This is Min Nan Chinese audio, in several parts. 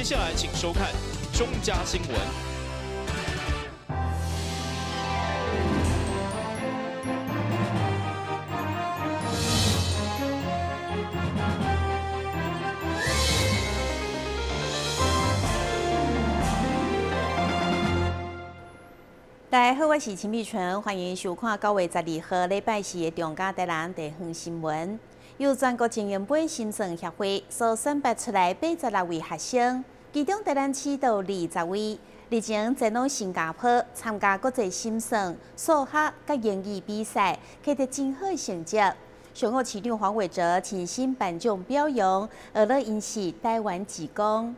下來請收看中嘉新聞。大家好，我是秦美純，歡迎收看9月12號禮拜四的中嘉台南地方新聞。由全國精英杯心算協會所選拔出來86位學生，其中台南市就有20位，日前前往新加坡參加國際心算、數學佮英語比賽，取得真好的成績。上午市長黃偉哲親身頒獎表揚，學了𪜶是台灣之光。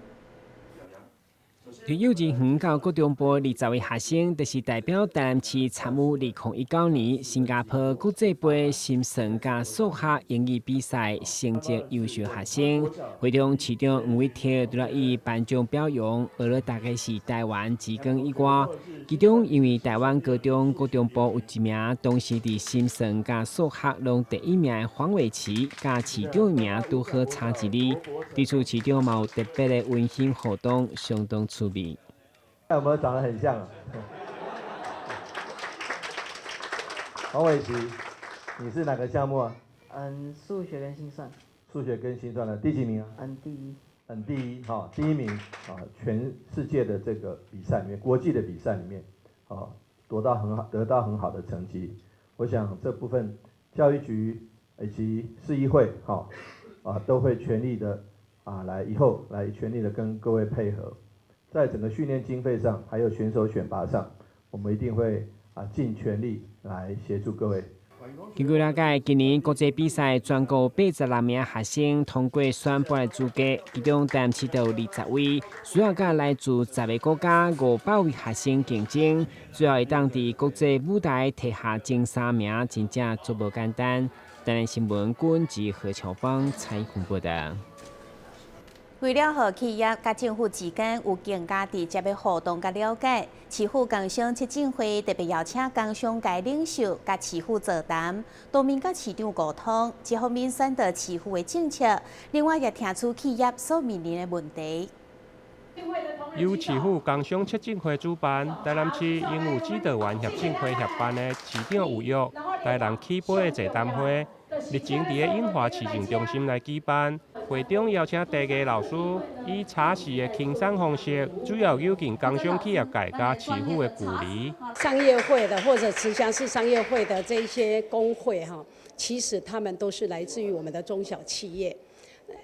從幼稚園到高中部20位學生，就是代表台南市參與2019年新加坡國際杯心算佮數學英語比賽成績優秀學生。會中市長黃偉哲除了伊頒獎表揚，學了大家是台灣之光以外，其中因為台灣高中高中部有一名當時佇心算佮數學攏第一名的黃偉琪，佮市長名拄好差一字，這次市長嘛有特別的溫馨互動，相當趣味。有沒有長得很像？黃偉琪，你是哪個項目啊？數學跟心算。數學跟心算的第幾名啊？第一。第一，哈，第一名啊！全世界的這個比賽裡面，國際的比賽裡面，啊，得到很好的成績。我想這部分教育局以及市議會，哈，啊，都會全力的啊，來以後來全力的跟各位配合。在整個訓練經費上，還有選手選拔上，我們一定會啊盡全力來協助各位。根據了解，今年國際比賽全國86名學生通過選拔的資格，其中台南市就有20位，需要佮來自10個國家500位學生競爭，最後會當佇國際舞台摕下前三名，真正足無簡單。台南新聞軍及何喬芳採訪報道。為了予企業佮政府之間有更加直接的互動佮了解，市府工商促進會特別邀請工商界領袖佮市府座談，當面佮市長溝通，一方面宣導市府的政策，另外也聽取企業所面臨的問題。由市府工商促進會主辦，台南市英語指導員協進會協辦的市長有約台南起杯的座談會，日前佇个永華市政中心來舉辦。會中邀請地藝老師以茶室的輕鬆方式，主要有近工商企業界佮市府的距離。商業會的或者直轄市商業會的這一些工會哈，其實他們都是來自於我們的中小企業。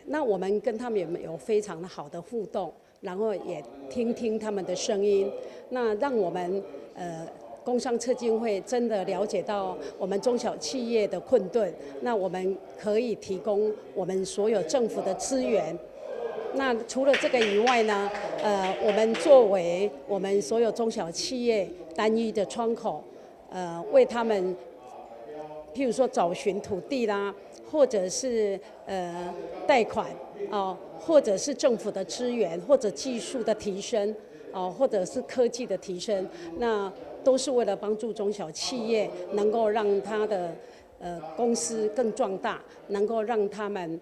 那我們跟他們也有非常好的互動，然後也聽聽他們的聲音，那讓我們工商促進會真的了解到我們中小企業的困頓，那我們可以提供我們所有政府的資源。那除了這個以外呢，我們作為我們所有中小企業單一的窗口，為他們，譬如說找尋土地啦，或者是貸款哦，或者是政府的資源，或者技術的提升哦，或者是科技的提升，那都是為了幫助中小企業能夠讓他的公司更壯大，能夠讓他們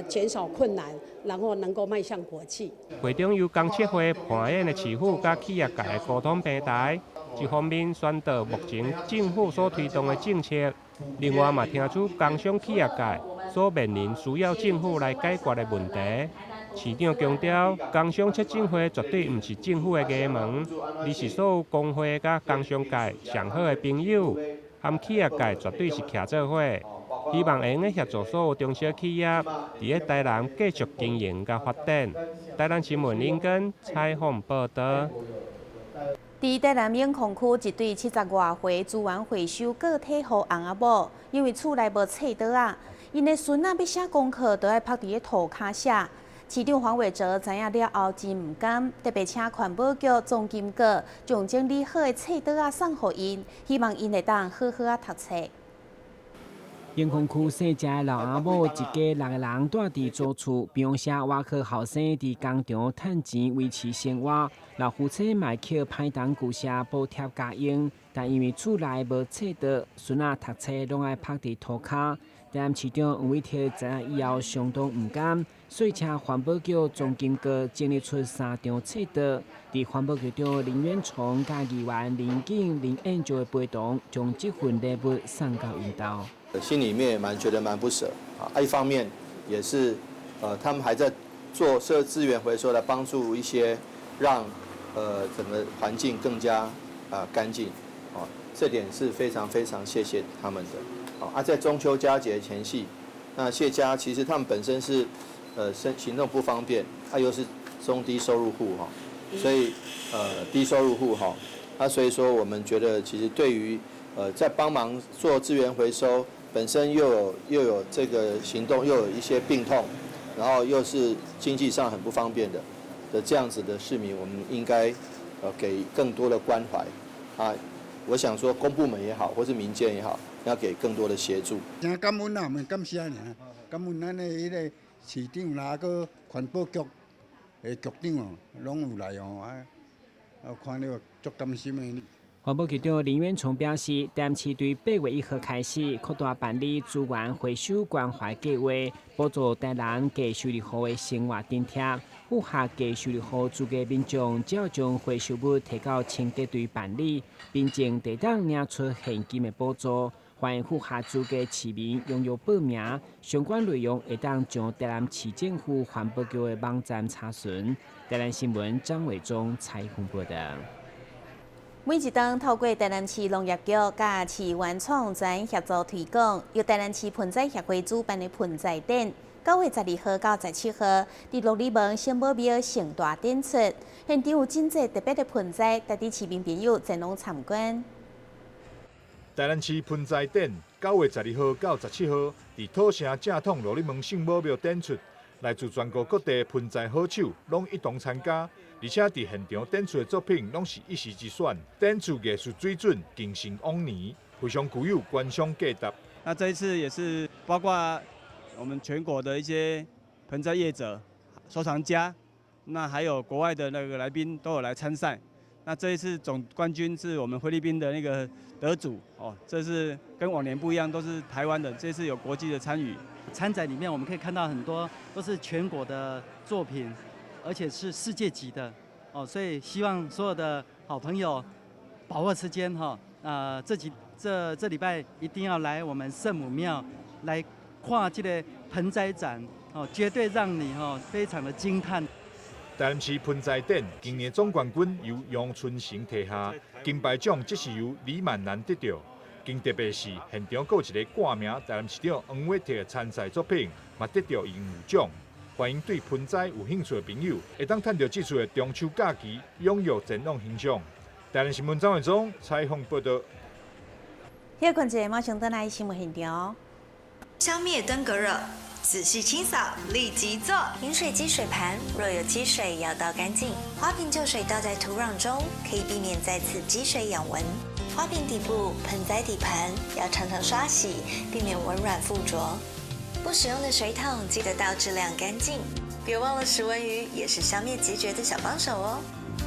減少困難，然後能夠邁向國際。會中由工促會扮演的市府佮企業界的溝通平台，一方面宣導目前政府所推動的政策，另外嘛聽取工商企業界所面臨需要政府來解決的問題。市長強調，工商促進會絕對毋是政府的衙門，而是所有工會佮工商界上好的朋友，和企業界絕對是徛做伙，希望會用得協助所有中小企業佇咧台南繼續經營佮發展。台南新聞林根採訪報道。佇台南永康區一對70外歲資源回收個體戶翁仔某，因為厝內無冊桌仔，𪜶的孫仔欲寫功課都愛趴佇咧塗跤寫。市長黃偉哲知影了後真毋甘，特別請環保局總經局將整理好的冊桌仔送予𪜶，希望𪜶會當好好仔讀冊。永康區細只的老阿某一家六個人蹛佇租厝，平時外科後生佇工廠趁錢維持生活。老夫妻嘛靠歹東舊社補貼家用，但因為厝內無冊桌，孫仔讀冊攏愛趴佇塗跤。台南市長黃偉哲知影以後相當毋甘，所以請環保局莊金國整理出三張冊單，佇環保局長林遠崇佮議員林景、林彥洲的陪同，將這份禮物送到𪜶兜。心裡面蠻覺得蠻不捨啊，一方面也是，他們還在做設資源回收，來幫助一些讓，整個環境更加乾淨，哦，這點是非常非常謝謝他們的。啊，在中秋佳節前夕，那謝家其實他們本身是，身行動不方便，他又是中低收入戶哈，所以，低收入戶哈，那所以說我們覺得其實對於，在幫忙做資源回收，本身又有這個行動，又有一些病痛，然後又是經濟上很不方便的這樣子的市民，我們應該，給更多的關懷，啊，我想說公部門也好，或是民間也好，要給更多的協助。真感恩啊，毋感謝爾，感恩咱的彼個市長啦，閣環保局的局長哦，攏有來哦，啊，看了足甘心的。環保局長林遠崇表示，台南市對8月1號開始擴大辦理資源回收關懷計劃，補助台南低收入戶的生活津貼。符合低收入戶資格民眾，只要將回收物提到清潔隊辦理，民眾會當領出現金的補助。歡迎符合資格市民踴躍報名，相關內容會當上台南市政府環保局的網站查詢。台南新聞張偉忠採訪報道。每一冬透過台南市農業局佮市原創專協助推廣，由台南市盆栽協會主辦的盆栽展，9月12號到17號，佇鹿耳門聖母廟盛大展出。現場有真濟特別的盆栽，值得市民朋友前往參觀。台南市盆栽展9月12號到17號，佇土城正統鹿耳門聖母廟展出。來自全國各地盆栽好手攏一同參加，而且佇現場展出的作品攏是一時之選，展出藝術水準更勝往年，非常具有觀賞價值。那這一次也是包括我們全國的一些盆栽業者、收藏家，那還有國外的那個來賓都有來參賽。那這一次總冠軍是我們菲律賓的那個得主哦，這是跟往年不一樣，都是台灣的，這次有國際的參與。參展裡面我們可以看到很多都是全國的作品，而且是世界級的哦，所以希望所有的好朋友把握時間哈，這禮拜一定要來我們聖母廟來看這個盆栽展哦，絕對讓你非常的驚嘆。台南市盆栽展今年總冠軍由楊春成提下，金牌獎則是由李滿南得到。更特別是現場閣有一個掛名台南市長黃偉哲的參賽作品，嘛得到榮譽獎。歡迎對盆栽有興趣的朋友，會當趁著這次的中秋假期，踴躍前往欣賞。台南新聞張偉忠採訪報道。歇睏者，馬上轉來新聞現場。消滅登革熱，仔細清掃，立即做。飲水機水盤若有積水，要倒乾淨。花瓶舊水倒在土壤中，可以避免再次積水養蚊。花瓶底部、盆栽底盤要常常刷洗，避免蚊卵附着。不使用的水桶記得倒置晾乾淨。別忘了食蚊魚也是消滅孑孓的小幫手哦。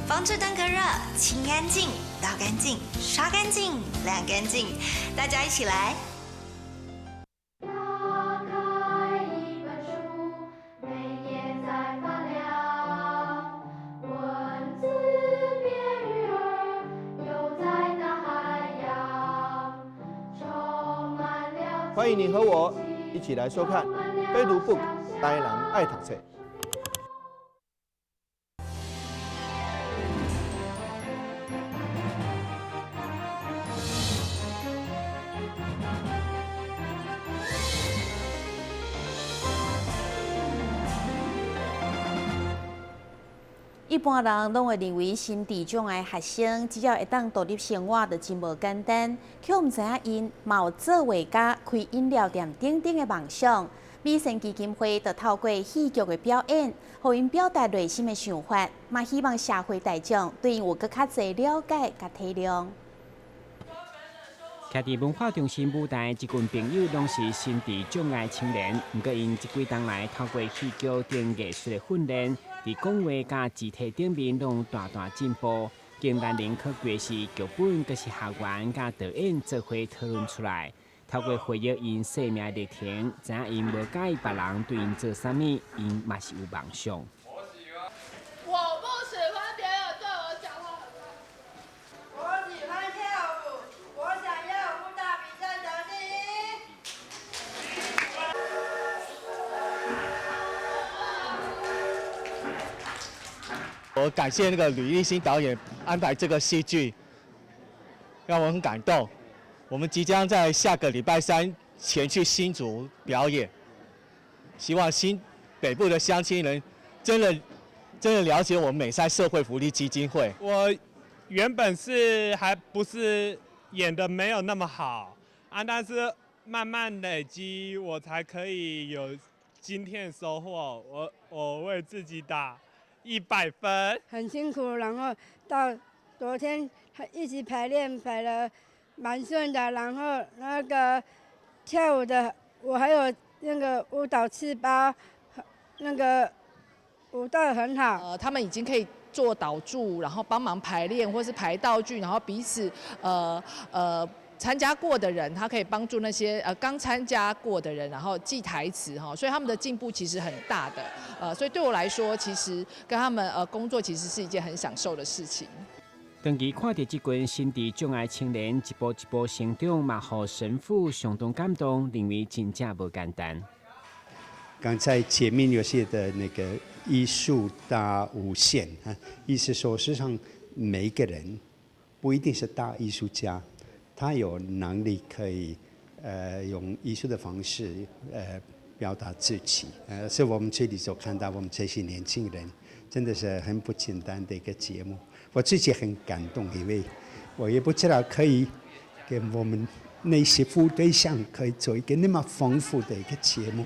防治登革熱，清乾淨，倒乾淨，刷乾淨，晾乾淨，大家一起來。歡迎你和我一起來收看《悲讀 book 台南愛讀冊》。一般人攏會認為心智障礙學生只要會當獨立生活，就真無簡單。卻毋知影𪜶嘛有做畫家、開飲料店等等的夢想。美善基金會就透過戲劇的表演，予𪜶表達內心的想法，嘛希望社會大眾對𪜶有閣較濟了解佮體諒。徛佇文化中心舞台，這群朋友攏是心智障礙青年，毋過𪜶這幾冬來透過戲劇等藝術的訓練，佇講話佮肢體頂面攏大大進步。更難能可貴是劇本，閣是學員佮導演做伙討論出來。透過回憶𪜶生命歷程，知影𪜶無佮意別人對𪜶做啥物，𪜶嘛是有夢想。我不喜歡別人對我講話。我喜歡跳舞，我想要舞蹈比賽得第一。我感謝那個呂立新導演安排這個戲劇，讓我很感動。我們即將在下個禮拜三前去新竹表演，希望新北部的鄉親能真的真的了解我們美善社會福利基金會。我原本是還不是演得沒有那麼好啊，但是慢慢累積，我才可以有今天的收穫。我為自己打100分。很辛苦，然後到昨天一起排練排了蠻順的，然後那個跳舞的，我還有那個舞蹈細胞，那個舞蹈很好。他們已經可以做導助，然後幫忙排練或是排道具，然後彼此參加過的人，他可以幫助那些剛參加過的人，然後記台詞哈，所以他們的進步其實很大的。所以對我來說，其實跟他們工作其實是一件很享受的事情。長期看著這群心智障礙青年一步一步成長，嘛予神父相當感動，認為真正無簡單。剛才前面有寫的那個藝術大無限啊，意思說，實際上每一個人不一定是大藝術家，他有能力可以用藝術的方式表達自己。是我們這裡所看到，我們這些年輕人真的是很不簡單的一個節目。我自己很感動，因為我也不知道可以給我們那些服務對象可以做一個那麼豐富的一個節目。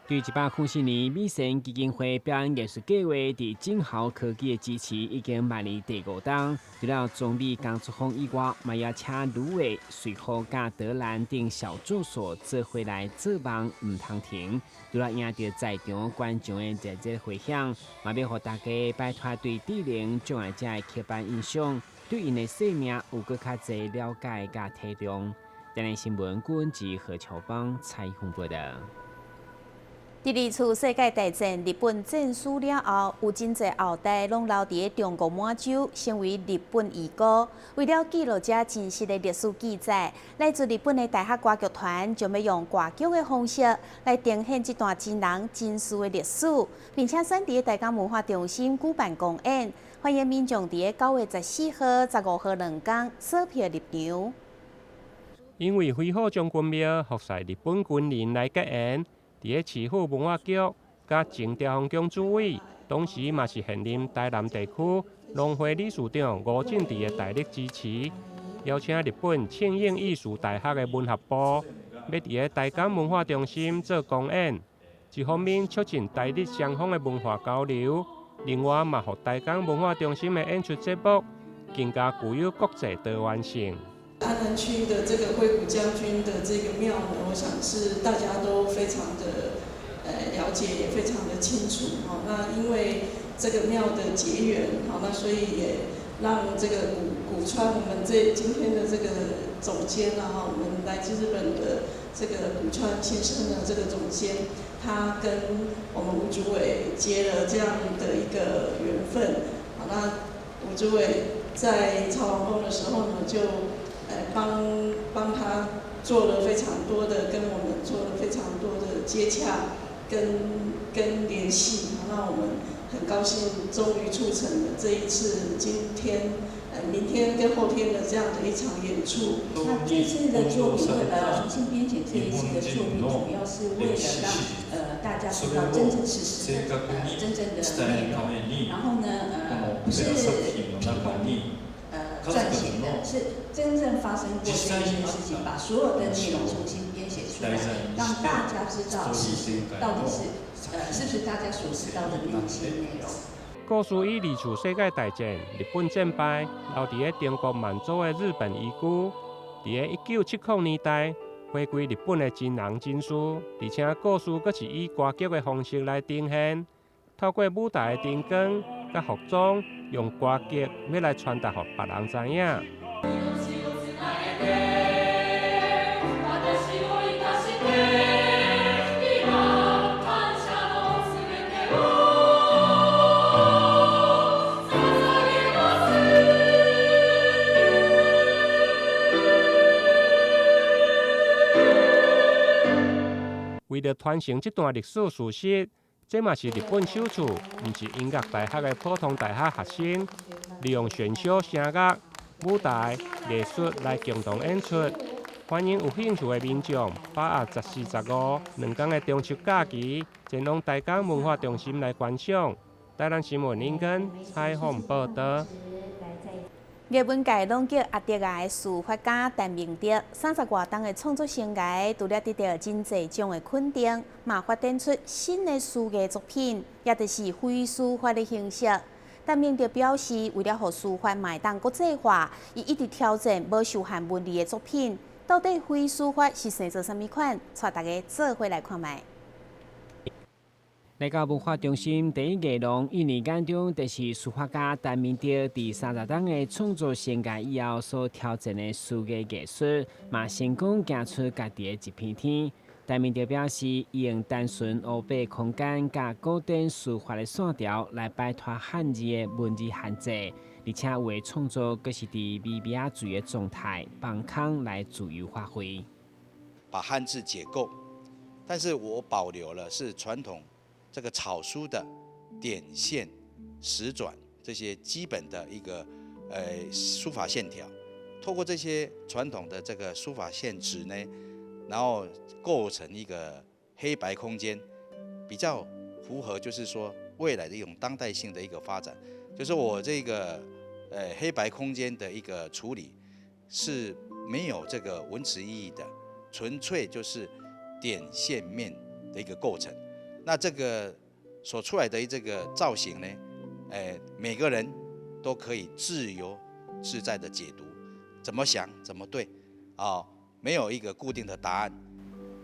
對154年，美善基金會表演藝術計劃佇正豪科技的支持，已經邁入第五冬。除了總理江卓峰以外，嘛邀請呂偉、瑞和佮德蘭等小助手做伙來做夢毋通停。除了贏著在場觀眾的熱烈迴響，嘛欲予大家擺脫對智能障礙者的刻板印象，對𪜶的生命有閣較濟了解佮體諒。台南新聞顧文吉何秋芳採訪報道。第二次世界大戰，日本戰輸了後，有真濟後代攏留佇中國滿洲，成為日本遺孤。為了記錄這真實的歷史記載，來自日本的大學歌劇團將欲用歌劇的方式來呈現這段真人真事的歷史，並且選佇台江文化中心舉辦公演，歡迎民眾佇9月14號、15號兩天索票入場。因為飛虎將軍廟予世日本軍人來結緣。佇咧市府文化局佮前朝方宮主委，同時嘛是現任台南地區農會理事長吳進智的大力支持，邀請日本慶應義塾大學的文學部，欲佇咧台江文化中心做公演，一方面促進台日雙方的文化交流，另外嘛，予台江文化中心的演出節目更加具有國際多元性。安南區的這個揮鼓將軍的這個廟呢，我想是大家都非常的了解，也非常的清楚。哦，那因為這個廟的結緣，好，那所以也讓這個古川我們這今天的這個總監啊，我們來自日本的這個古川先生呢，這個總監，他跟我們吳主委結了這樣的一個緣分。好，那吳主委在朝王宮的時候呢，就幫他做了非常多的，跟我們做了非常多的接洽跟聯繫，那我們很高興，終於促成了這一次今天、明天跟後天的這樣的一場演出。那這次的作品，重新編寫這一次的作品，主要是為了讓大家知道真正事實的真正的內容，然後呢，不是憑空撰寫的，是真正發生過這件事情，把所有的內容重新編寫出來，讓大家知道事實到底是，是不是大家所知道的那些內容。故事以二次世界大戰日本戰敗，留佇咧中國滿洲的日本遺孤，佇咧1970年代回歸日本的真人真事，而且故事閣是以歌劇的方式來呈現，透過舞台的燈光佮服裝，用歌劇欲來傳達予別人知影。著傳承這段歷史事實，這嘛是日本首次，毋是音樂大學的普通大學學生，利用選修聲樂、舞台、藝術來共同演出。歡迎有興趣的民眾，把握14、15兩天的中秋假期，前往台江文化中心來觀賞。台南新聞林根採訪報導。藝文界攏叫阿德仔的書法家陳明德，30外冬的創作生涯，除了得著真濟獎的肯定，嘛發展出新的書藝作品，也就是非書法的形式。陳明德表示，為了予書法嘛會當國際化，伊一直挑戰無受限文字的作品。到底非書法是生做啥物款？帶大家做伙來看覓。來到文化中心第一藝廊，一年間中，就是書法家陳明德佇30冬的創作生涯以後所挑戰的書藝藝術，嘛成功行出家己的一片天。陳明德表示，伊用單純烏白空間佮古典書法的線條來擺脫漢字的文字限制，而且有的創作閣是佇微微仔醉的狀態，放空來自由發揮。把漢字解構，但是我保留了是傳統。這個草書的點線、使轉這些基本的一個書法線條，透過這些傳統的這個書法線質呢，然後構成一個黑白空間，比較符合就是說未來的一種當代性的一個發展。就是我這個黑白空間的一個處理是沒有這個文詞意義的，純粹就是點線面的一個構成。那這個所出來的這個造型呢，每個人都可以自由自在的解讀，怎麼想怎麼對，啊，沒有一個固定的答案。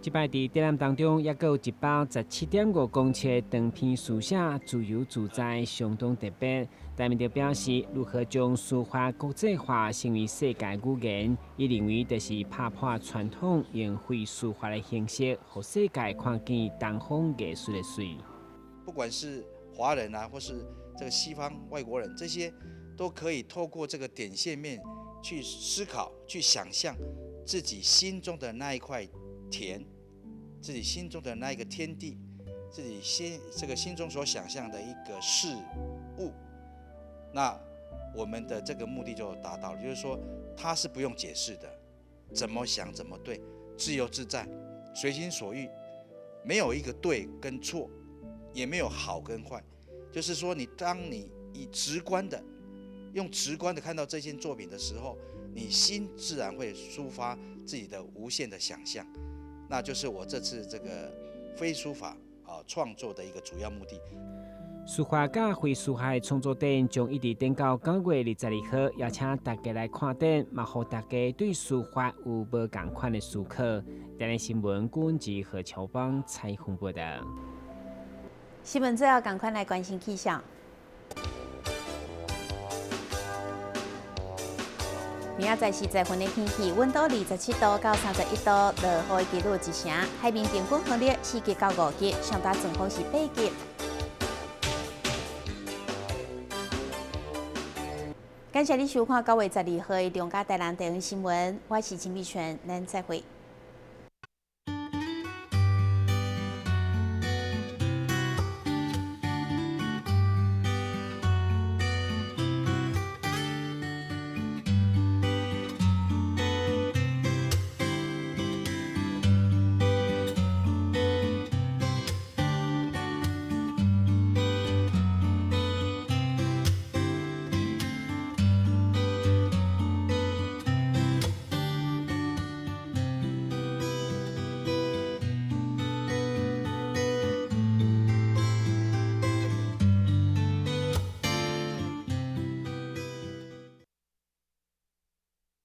這擺佇展覽當中，猶閣有117.5公尺長篇書寫，自由自在，相當特別。陳明德表示，如何將書法國際化成為世界語言，伊認為就是拍破傳統，用非書法的形式，予世界看見東方藝術的媠。不管是華人啊，或是這個西方外國人，這些都可以透過這個點線面去思考、去想象自己心中的那一塊田。自己心中的那一個天地，自己心中所想象的一個事物，那我們的這個目的就達到了。就是說，它是不用解釋的，怎麼想怎麼對，自由自在，隨心所欲，沒有一個對跟錯，也沒有好跟壞。就是說，你當你以直觀的，用直觀的看到這件作品的時候，你心自然會抒發自己的無限的想象。那就是我這次這個非書法啊創作的一個主要目的。書法佮非書法的創作展將一直展到9月22號，邀請大家來看展，嘛予大家對書法有無仝款的思考。台南新聞郭文吉何喬邦採訪報導。新聞最後，趕快來關心氣象。明仔載是十分的天氣，溫度27度到31度，落雨的幾率1成。海面平均風力4級到5級，上大陣風是8級。感謝你收看9月12號的中嘉台南地方新聞，我是陳美泉，咱再會。